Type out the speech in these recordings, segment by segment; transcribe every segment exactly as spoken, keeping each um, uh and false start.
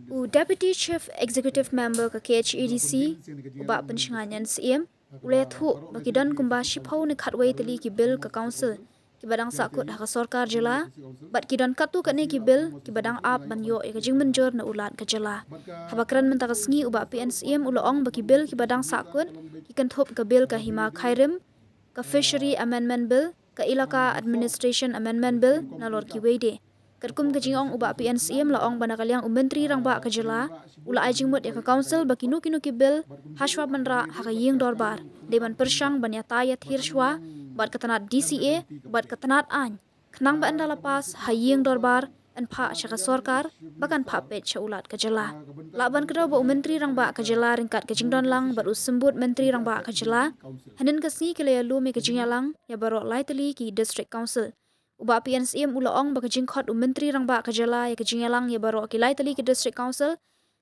U Deputy Chief Executive Member ka K H A D C, u Bah Pynshngain N C M, u la ïathuh ba ki don kumba shiphew ne khatwei tylli ki bill ka Council kiba dang sahkut ha ka sorkar jylla, bad ki don katto katne ki bill kiba dang ap ban ïoh ïa ka jingmynjur na u Lat ka jylla. Haba kren mynta ka sngi, u Bah P N C M u la ong ba ki bill kiba dang sahkut ki kynthup ka bill ka Hima Khyrim, ka Fishery Amendment Bill, ka Elaka Administration Amendment Bill, nalor kiwei de. Katkum ka jingong, u Bah P N C M la ong ba na ka liang u Myntri Rangbah ka jylla u la ai jingmut ïa ka Council ba kino kino ki bill hashwa ban rah ha ka ïing dorbar, dei ban pyrshang ban ïatai ïathir shwa bad ka tnat D C A bad ka tnat aiñ, khnang ba ynda la pass ha ïing dorbar, yn phah sha ka sorkar ba kan phah peit sha u Lat ka jylla. Lah ban kdew ba u Myntri Rangbah ka jylla ryngkat ka jingdon lang bad u Symbud Myntri Rangbah ka jylla hynnin ka sngi ki la ïalum ïa ka jingïalang ïa baroh lai tylli ki District Council. U Bah P N C M u la ong ba ka jingkhot u Myntri Rangbah ka jylla ïa ka jingïalang ïa baroh ki lai tylli ki District Council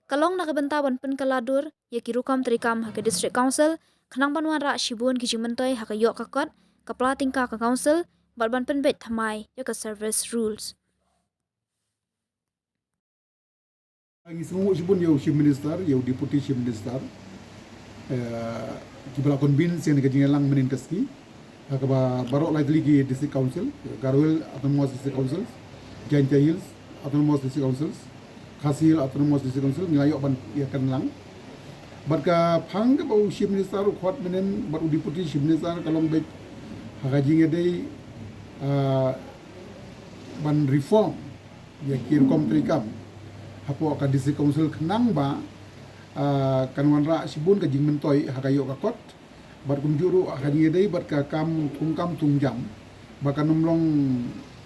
ka long na ka bynta ban pynkylla dur ïa ki rukom treikam ha ka District Council, khnang ban wanrah shibun ki jingmyntoi ha ka ïoh ka kot, ka pla tyngka ka Council, bad ban pynbeit thymmai ïa ka service rules. Ngi sngewnguh shibun ïa u Chief Minister, ïa u Deputy Chief Minister, eh, kiba la convince ïa ka jingïalang mynnin ka sngi ha kaba baroh lai tylli ki District Council, Garo Hills Autonomous District Council, Jaintia Hills Autonomous District Councils, Khasi Hills Autonomous District Council, ngi la ïoh ban ïakren lang. Bad ka phang kaba u Chief Minister u khot mynnin bad u Deputy Chief Minister ka long beit ha ka jingïadei, ah, ban reform ïa ki rukom treikam hapoh ka District Council, khnang ba, ah, kan wanrah shibun ka jingmyntoi ha ka ïoh ka kot, bad kumjuh ruh ha ka jingïadei bad ka kam thung kam thung jam ba kan ym long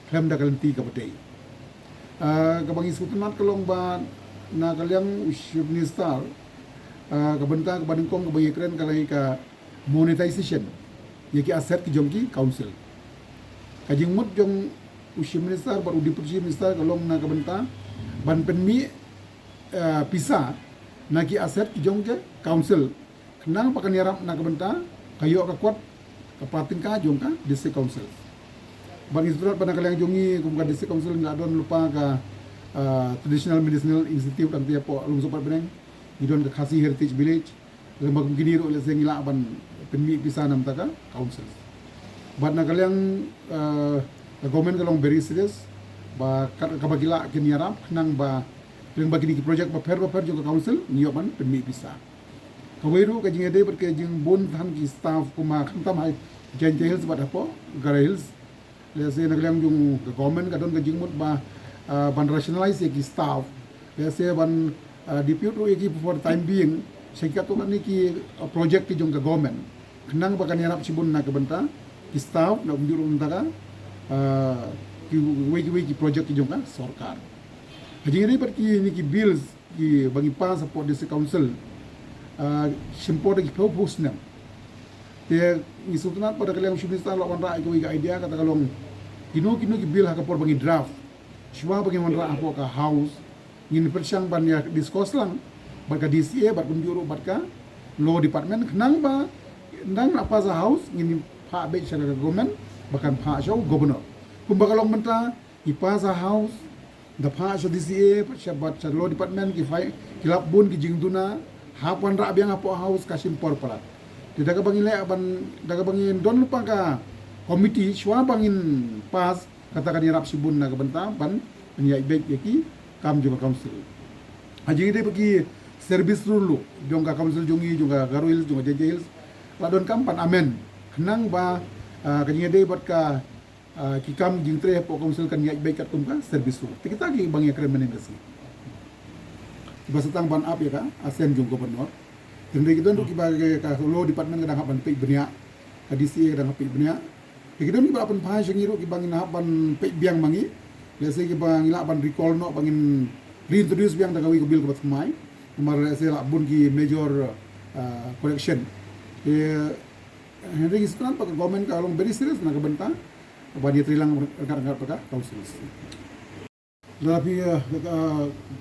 khlem da ka lynti kaba dei. Ah, kaba ngi sngewtynnat ka long ba na ka liang u Chief Minister, ah, ka bynta kaba nyngkong kaba ngi kren ka long ka monetization ïa ki asset ki jong ki Council. Ka jingmut jong u Chief Minister bad u Deputy Chief Minister ka long na ka bynta ban pynmih, eh, pisa na ki asset ki jong ki Council, khnang ba kan ïarap na ka bynta ka ïoh ka kot, ka pla tyngka jong ka District Council. Bad ngi sngewthuh ba na ka liang jong ngi kum ka District Council ngi la don lypa ka, eh, Traditional Medicinal Institute hangtei hapoh Lumsohpatbneng, ngi don ka Khasi Heritage Village, lem bad kum kine ruh lehse ngi lah ban pynmih pisa na ka bynta ka Council. Bad na ka liang, eh, ka government ka long very serious ba kat kaba ki lah kin ïarap khnang ba lem bad kine ki project bapher bapher jong ka Council ngi ïoh ban pynmih pisa. Kawei ruh ka jingïadei bad ka jingbun than ki staff kumba khamtam ha Jaintia Hills bad hapoh Garo Hills. Lehse na ka liang jong ka government ka don ka jingmut ba, ah, ban rationalize ïa ki staff. Lehse ban, ah, depute ruh ïa ki for the time being sha ki katto katne ki, ah, project ki jong ka government, khnang ba kan ïarap shibun na ka bynta ki staff, na kumjuh ruh na ka bynta ka, ah, kiwei kiwei ki project ki jong ka sorkar. Ha jingïadei bad kine ki bills kiba ngi pass hapoh District Council, ah, shim por da ki phew phew snem. Te ngi sngewtynnat ba na ka liang u Chief Minister u la wanrah ïa kawei ka idea, kata ka long kino kino ki bill ha ka por ba ngi draft, shuwa ba ngi wanrah hapoh ka House, ngin pyrshang ban ïa discuss lang bad ka D C A bad kumjuh ruh bad ka Law Department, khnang ba ynda la pass ha House ngin phah beit sha ka government ba kan phah sha u Governor. Kumba ka long mynta, ngi pass ha House, da phah sha D C A, sha bad sha Law Department, ki file, ki lap bun ki jingduna, hap wanrah biang hapoh House ka shim por palat. Te da kaba ngi leh ban, da kaba ngi don lypa ka committee, shuwa ba ngin pass, kata kan ïarap shibun na ka bynta ban pynïaid beit ïa ki kam jong ka Council. Ha jingïadei bad ki service rule ruh jong ka Council jong ngi, jong ka Garo Hills, jong ka Jaintia Hills, la donkam ban amend, khnang ba, ah, ka jingïadei bad ka ah, ki kam jingtrei hapoh Council kan ïaid beit katkum ka service rule. Te kita kiba ngi ïakren mynne ka sngi, kiba sa tang ban ap ïa ka assent jong Governor. Hynrei ki don ruh kiba, ka Law Department ka dang hap ban peit bniah, ka D C A ka dang hap peit bniah. Te ki don kiba la pynphai sha ngi ruh kiba ngin hap ban peit biang ma ngi. Lehse kiba ngi lah ban recall noh, ba ngin reintroduce biang da kawei ka bill kaba thymmai. Namar lehse la bun ki major, ah, correction. Te hynrei ngi sngewthuh ba ka government ka long very serious na ka bynta ban ïatreilang ryngkat ryngkat bad ka Council. Lada phi, eh, ka,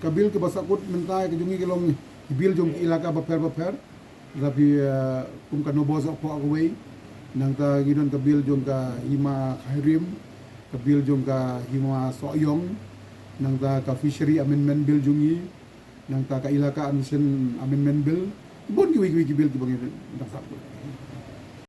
ka bill kaba sahkut mynta ka jong ngi ka long ki bill jong ki elaka bapher bapher. Lada phi, eh, kum ka Nongpoh Sohphoh kawei. Nangta ngi don ka bill jong ka Hima Khyrim, ka bill jong ka Hima Sohiong, Nangta ka Fishery Amendment Bill jong ngi, nangta ka Elaka Admission Amendment Bill, bun kiwei kiwei ki bill kiba ngi dang sah.